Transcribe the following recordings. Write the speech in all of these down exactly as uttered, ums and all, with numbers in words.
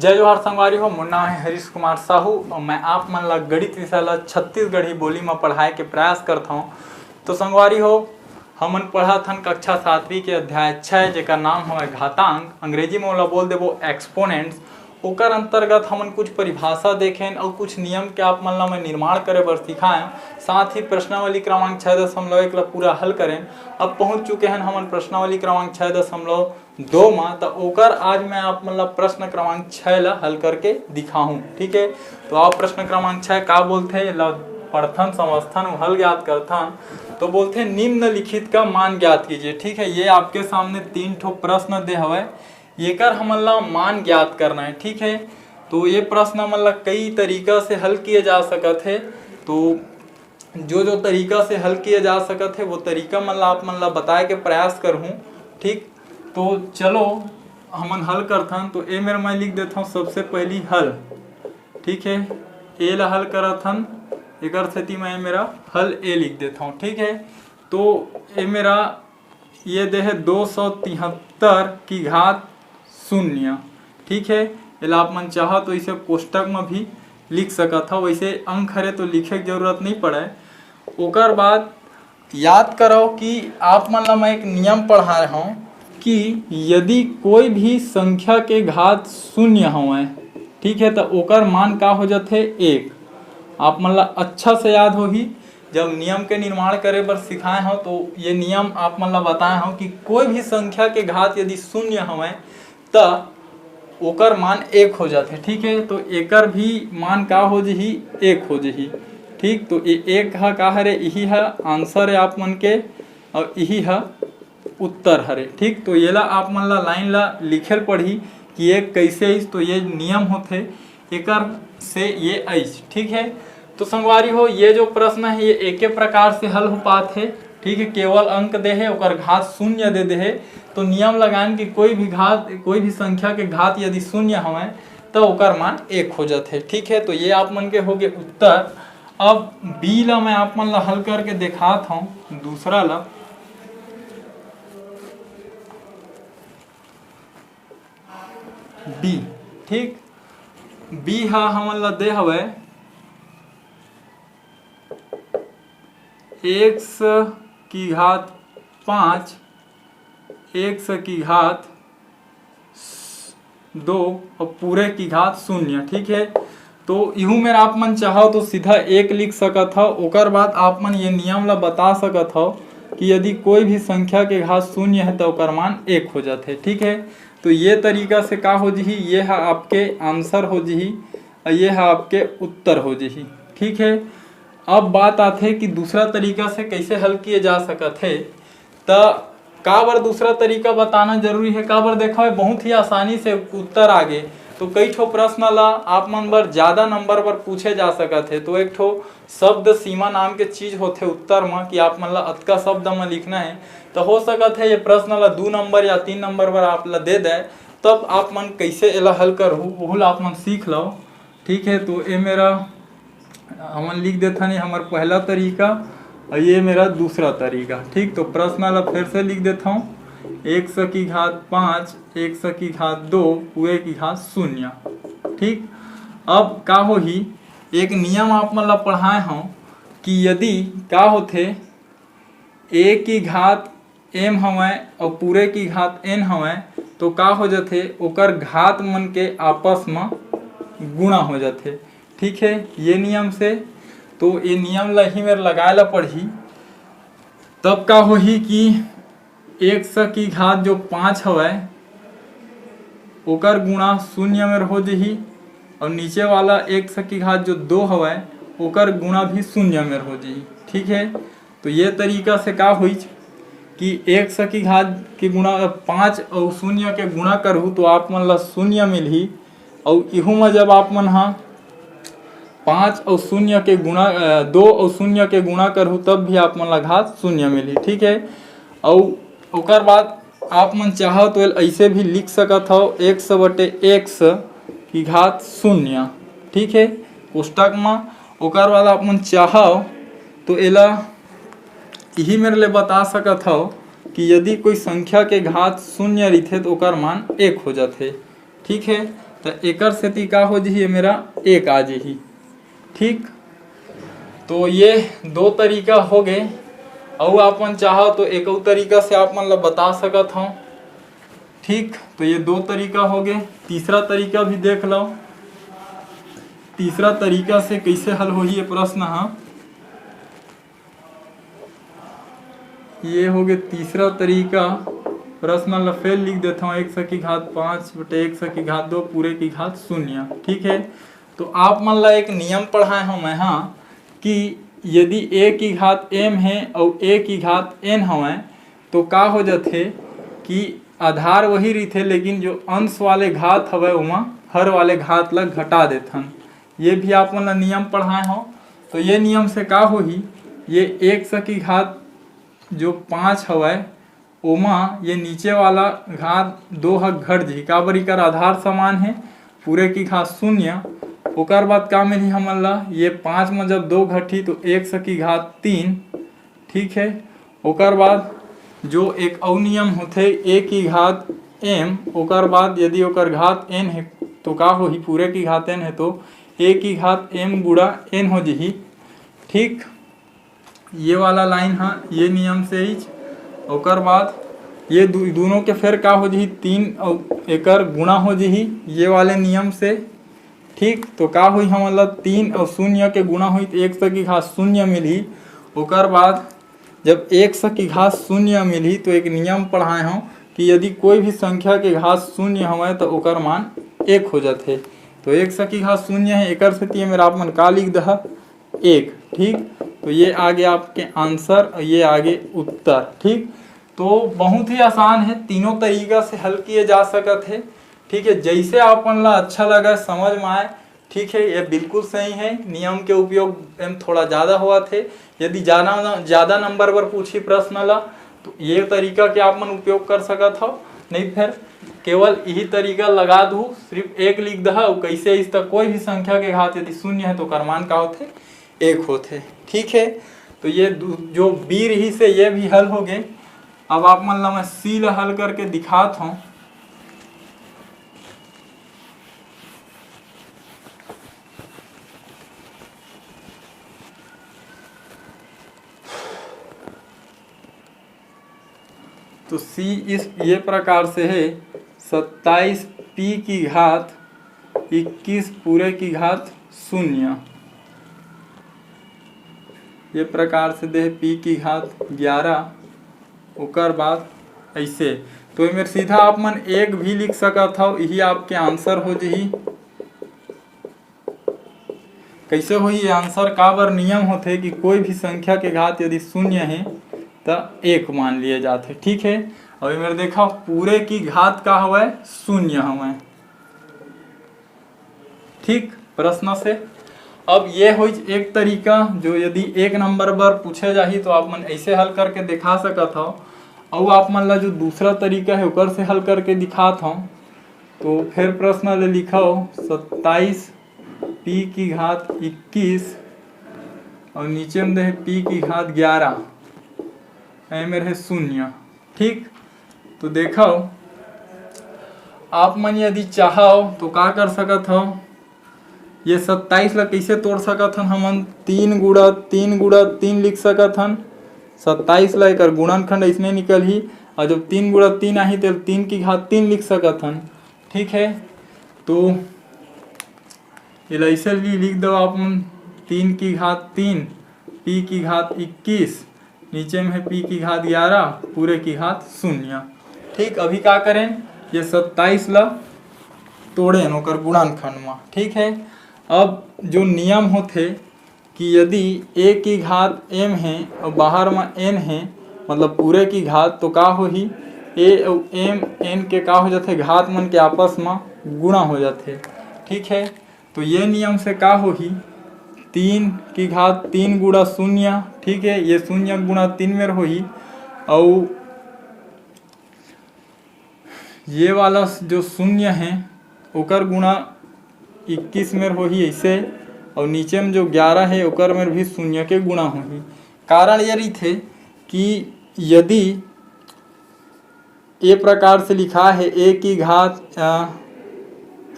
जय जोहार संगवारी हो, मोर नाम है हरीश कुमार साहू और मैं आप मन ला गणित विषय ला छत्तीसगढ़ी बोली में पढ़ाए के प्रयास करत हूँ। तो संगवारी हो, हमन पढ़त हन कक्षा सातवीं के अध्याय छः, जेकर नाम हवय घातांक, अंग्रेजी में ओला बोल देबो एक्सपोनेंट्स। ओकर अंतर्गत हमन कुछ परिभाषा देखेन और कुछ नियम के आप मन ला मैं निर्माण करे बर सिखाएं। साथ ही प्रश्नावली क्रमांक छः दशमलव एक ला पूरा हल करेन। अब पहुंच चुके हैं हमन प्रश्नावली क्रमांक छः दशमलव दो मा, त ओकर आज मैं आप मन ला प्रश्न क्रमांक छः ला हल करके दिखाहूँ। ठीक है, तो आप प्रश्न क्रमांक छः का बोलथे, एला पढ़थन, समझथन, हल ज्ञात करथन। तो बोलथे, निम्नलिखित का मान ज्ञात कीजिए। ठीक है, ये आपके सामने तीन ठो प्रश्न दे हवय, येकर हमन ला मान ज्ञात करना है। ठीक है, तो ये प्रश्न मन ला कई तरीका से हल किए जा सकत है। तो जो जो तरीका से हल किए जा सकत है, वो तरीका मन ला आप मन ला बताए के प्रयास करहूँ। ठीक, तो चलो हमन हल करथन। तो ए मेर मैं लिख देथौं सबसे पहली हल। ठीक है, ए ला हल करत हन, एकर सेती मैं ए मेरा हल ए लिख देथौं। ठीक है, तो ए मेरा ये दे है दो सौ तिहत्तर की घात शून्य। ठीक है, एला आप मन चाहो तो इसे कोष्टक में भी लिख सकत हव। वैसे अंक हरे तो लिखे के जरूरत नहीं पड़े। ओकर बाद याद करो कि आप मन ला मैं एक नियम पढ़ाए हूँ कि यदि कोई भी संख्या के घात शून्य हवय, ठीक है, तो ओकर मान का हो जाथे? एक। आप मन ला अच्छा से याद होही, जब नियम के निर्माण करे बर सिखाए हूँ तो ये नियम आप मन ला बताए हूँ कि कोई भी संख्या के घात यदि शून्य हवय त ओकर मान एक हो जाथे। ठीक है, तो एकर भी मान का हो जही? एक हो जही। ठीक, तो ये एक ह का हरे? इही ह आंसर है आप मन के, और इही ह उत्तर हरे। ठीक, तो येला आप मन ला लाइन ला लिखेल पड़ही कि एक कैसे आइस। तो ये नियम होथे, एकर से ये आइस। ठीक है, तो संगवारी हो, ये जो प्रश्न है ये एके प्रकार से हल हो पात है। ठीक है, केवल अंक दे है, ओकर घात शून्य दे दे है। तो नियम लगान कि कोई भी घात, कोई भी संख्या के घात यदि शून्य हवय तो ओकर मान एक हो जाथे। ठीक है, तो ये आप मन के हो गए उत्तर। अब बी ला मैं आप मन ला हल करके दिखात हूँ, दूसरा ला, बी। ठीक, बी हा हमन ला दे हवय एक्स की घात पाँच, एक्स की घात दो और पूरे की घात शून्य। ठीक है, तो इहू में आप मन चाहो तो सीधा एक लिख सकत हव। ओकर बाद आप मन ये नियम ला बता सकत हव कि यदि कोई भी संख्या के घात शून्य है तो ओकर मान एक हो जाथे। ठीक है, तो ये तरीका से का हो जही, ये हा आपके आंसर हो जही, और ये हा आपके उत्तर हो जही। ठीक है, अब बात आथे कि दूसरा तरीका से कैसे हल किए जा सकत है। त काबर दूसरा तरीका बताना जरूरी है? काबर देखो, बहुत ही आसानी से उत्तर आ गे। तो कई ठो प्रश्न ला आप मन बर ज्यादा नंबर बर पूछे जा सकत है, तो एक ठो शब्द सीमा नाम के चीज होथे उत्तर म कि आप मन ला अतका शब्द म लिखना है। तो हो सकत है ये प्रश्न ला दू नंबर या तीन नंबर बर आप ला दे दे, तब आप मन कैसे एला हल करहू, ओहू ला आप मन सीख लो। ठीक है, तो ये मेरा हमन लिख देथन, ये हमर पहला तरीका और ये मेरा दूसरा तरीका। ठीक, तो प्रश्न ला फिर से लिख देता हूँ, एक्स की घात पाँच, एक्स की घात दो, पूरे की घात शून्य। ठीक, अब का होही, एक नियम आप मन ला पढ़ाए हूँ कि यदि का होथे, ए की घात एम हवय और पूरे की घात एन हवय, तो का हो जाथे, ओकर घात मन के आपस म गुणा हो जाथे। ठीक है, ये नियम से, तो ये नियम ला ही मेर लगाए ला पड़ही। तब का होही कि एक्स की घात जो पाँच हवय, ओकर गुणा शून्य मेर हो जही, और नीचे वाला एक्स की घात जो दो हवय, ओकर गुणा भी शून्य मेर हो जही। ठीक है, तो ये तरीका से का होइच कि एक्स की घात के गुणा, पाँच और शून्य के गुणा करहू तो आप मन ला शून्य मिलही, और इहू में जब आप मन हा पाँच और शून्य के गुणा, अ, दो और शून्य के गुणा करहू तब भी आप मन ला घात शून्य मिलही। ठीक है, और ओकर बाद आप मन चाहो तो एल ऐसे भी लिख सकत हव, एक्स बटे एक्स की घात शून्य। ठीक है, कोष्टक में। ओकर बाद आप मन चाहो तो एला इही मेर ले बता सकत हव कि यदि कोई संख्या के घात शून्य रहिथे तो ओकर मान एक हो जाथे। ठीक है, त एकर सेती का हो जही, ये मेरा एक आ जही। ठीक, तो ये दो तरीका हो गए। अउ आप मन चाहो तो एक अउ तरीका से आप मन ला बता सकत हव। ठीक, तो ये दो तरीका हो गए। तीसरा तरीका भी देख लो, तीसरा तरीका से कैसे हल होही ये प्रश्न ह। ये हो गए तीसरा तरीका। प्रश्न ला फेर लिख देता हूँ, एक सकी घात पाँच बटे एक सकी घात दो पूरे की घात शून्य। ठीक है, तो आप मन ला एक नियम पढ़ाए हूँ मैं, हाँ, कि यदि ए की घात एम है और ए की घात एन हवै, तो का हो जाथे कि आधार वही रहिथे, लेकिन जो अंश वाले घात हवै, ओमा हर वाले घात ला घटा देथन। ये भी आप मन ला नियम पढ़ाए हो। तो ये नियम से का होही, ये एक सकी घात जो पाँच हवै, ओमा ये नीचे वाला घात दो ह घट जही, काबर इकर आधार समान है, पूरे की घात शून्य। ओकर बाद का मिलही हमन ला, ये पाँच में जब दो घटही तो एक सकी घात तीन। ठीक है, ओकर बाद जो एक अउ नियम होथे, ए की घात एम, ओकर बाद यदि ओकर घात एन है तो का होही, पूरे की घात एन है तो ए की घात एम गुणा एन हो जही। ठीक, ये वाला लाइन हा ये नियम से ही। ओकर बाद ये दू, दोनों के फेर का हो जही, तीन अउ एकर गुणा हो जही ये वाले नियम से। ठीक, तो का होही, हमन ला तीन अउ शून्य के गुणा होही तो एक सकी घात शून्य मिलही। ओकर बाद जब एक सकी घात शून्य मिलही तो एक नियम पढ़ाए हूँ कि यदि कोई भी संख्या के घात शून्य हवय तो ओकर मान एक हो जाथे। तो एक सकी घात शून्य है, एकर सेती ये मेरा आप मन का लिख दहा, एक। ठीक, तो ये आगे आपके आंसर और ये आगे उत्तर। ठीक, तो बहुत ही आसान है, तीनों तरीका से हल किए जा सकत है। ठीक है, जैसे आप मन ला अच्छा लगा, समझ में आए, ठीक है, ये बिल्कुल सही है। नियम के उपयोग एम थोड़ा ज़्यादा होवत है। यदि ज़्यादा ज़्यादा नंबर पर पूछी प्रश्न ला तो ये तरीका के आप मन उपयोग कर सकत हो, नहीं फिर केवल यही तरीका लगा दू, सिर्फ एक लिख दहा। और कैसे इस तक कोई भी संख्या के घात यदि शून्य है तो ओकर मान का होथे, एक होथे। ठीक है, तो ये दू- जो बी रही से ये भी हल हो गए। अब आप मन ला मैं सी ला हल करके दिखात हूँ। तो सी इस ये प्रकार से है, सत्ताईस पी की घात इक्कीस पूरे की घात शून्य। ये प्रकार से दे पी की घात ग्यारह, ओकर बाद ऐसे। तो एमेर सीधा आप मन एक भी लिख सकत हव, यही आपके आंसर हो जही। कैसे होही ये आंसर? काबर नियम होथे कि कोई भी संख्या के घात यदि शून्य है त एक मान लिए जाथे, ठीक है। और ये मेरे देखा पूरे की घात का हवय, शून्य हवय, ठीक, प्रश्न से। अब ये होइच एक तरीका जो यदि एक नंबर बर पूछे जाही तो आप मन ऐसे हल करके दिखा सकत हव। अउ आप मन ला जो दूसरा तरीका है ओकर से हल करके दिखात हव। तो फिर प्रश्न ले लिखव सत्ताईस पी की घात इक्कीस और नीचे में दे हे पी की घात ग्यारह, ए मेर हे शून्य। ठीक, तो देखव, आप मन यदि चाहव तो का कर सकत हव, ये सत्ताईस ला कइसे तोड़ सकत हन हमन? तीन गुणा तीन गुणा तीन लिख सकत हन। सत्ताईस ला एकर गुणनखंड अइसने निकलही, और जब तीन गुणा तीन आही तो तीन की घात तीन लिख सकत हन। ठीक है, तो एला ऐसे भी लिख दो आप मन, तीन की घात तीन, पी की घात इक्कीस, नीचे में है पी की घात ग्यारह, पूरे की घात शून्य। ठीक, अभी का करें, ये सत्ताईस ला तोड़ेन ओकर गुणनखंड में। ठीक है, अब जो नियम होथे कि यदि ए की घात एम है और बाहर में एन है, मतलब पूरे की घात, तो का होही, ए और एम, एन के का हो जाथे, घात मन के आपस में गुणा हो जाथे। ठीक है, तो ये नियम से का होही, तीन की घात तीन गुणा शून्य, ठीक है, ये शून्य गुणा तीन मेर होही, और ये वाला जो शून्य है ओकर गुणा इक्कीस मेर होही ऐसे, और नीचे में जो ग्यारह है ओकर मेर भी शून्य के गुणा होही। कारण ये रहिथे कि यदि ए प्रकार से लिखा है, ए की घात, अ,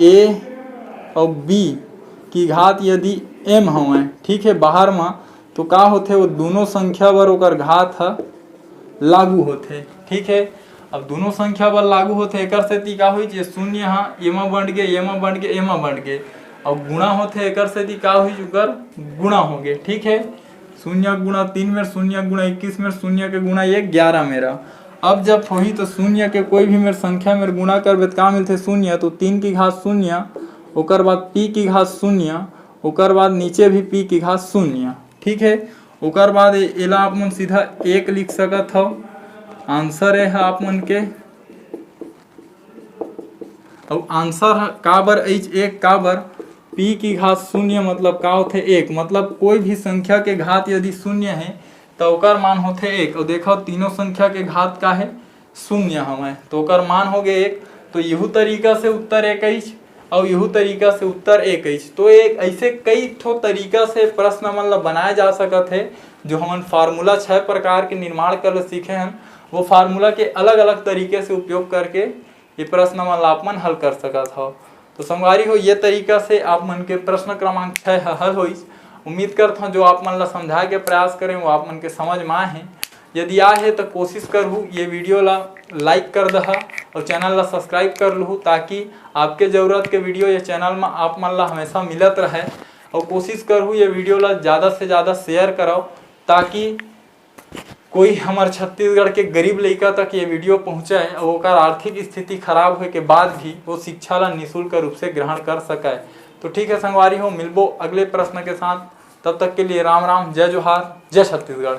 ए अउ बी की घात यदि एम हवय, ठीक है, बाहर म, तो का होथे, वो दोनों संख्या बर ओकर घात ह लागू होथे, ठीक है। अब दोनों संख्या बर लागू होथे, एकर सेती का होइस, ये शून्य ह एमा बंट गे, एमा बंट गे, एमा बंट गे, अउ गुणा होथे, एकर सेती का होइस, ओकर गुणा हो गे, ठीक है। शून्य गुणा तीन मेर शून्य गुणा इक्कीस मेर शून्य के गुणा ये ग्यारह मेरा। अब जब होही तो शून्य के कोई भी मेर संख्या मेर गुणा करबे त का मिलथे, शून्य, तो तीन की घात शून्य, ओकर बाद पी की घात शून्य, ओकर बाद नीचे भी पी की घात शून्य, ठीक है। ओकर बाद ए-, एला आप मन सीधा एक लिख सकत हव, आंसर ए ह आप मन के। अउ आंसर ह काबर एच एक, काबर पी की घात शून्य मतलब का होथे, एक, मतलब कोई भी संख्या के घात यदि शून्य है तो ओकर मान होथे एक। अउ देखो तीनों संख्या के घात का है, शून्य हवय, तो ओकर मान हो गए एक। तो यहू तरीका से उत्तर एक एच अउ यहू तरीका से उत्तर एक एच। तो एक ऐसे कई ठो तरीका से प्रश्न मन ला बनाए जा सकत है, जो हमन फार्मूला छह प्रकार के निर्माण कर सीखे हन, वो फार्मूला के अलग अलग तरीके से उपयोग करके ये प्रश्न मन ला आप मन हल कर सकत हव। तो संगवारी हो, ये तरीका से आप मन के प्रश्न क्रमांक छह ह हल होइस। उम्मीद करत हव जो आप मन ला समझाए के प्रयास करें वो आप मन के समझ में आए हे। यदि आए हे तो कोशिश करहू ये वीडियो ला लाइक कर दहा और चैनल ला सब्सक्राइब कर लूहू, ताकि आपके जरूरत के वीडियो ये चैनल में आप मन ला हमेशा मिलत रहे। और कोशिश करहू ये वीडियो ला ज़्यादा से ज़्यादा शेयर करव, ताकि कोई हमर छत्तीसगढ़ के गरीब लइका तक ये वीडियो पहुँचे और ओकर आर्थिक स्थिति खराब होए के बाद भी वो शिक्षा ला निःशुल्क रूप से ग्रहण कर सके। तो ठीक है संगवारी हो, मिलबो अगले प्रश्न के साथ। तब तक के लिए राम राम, जय जोहार, जय छत्तीसगढ़।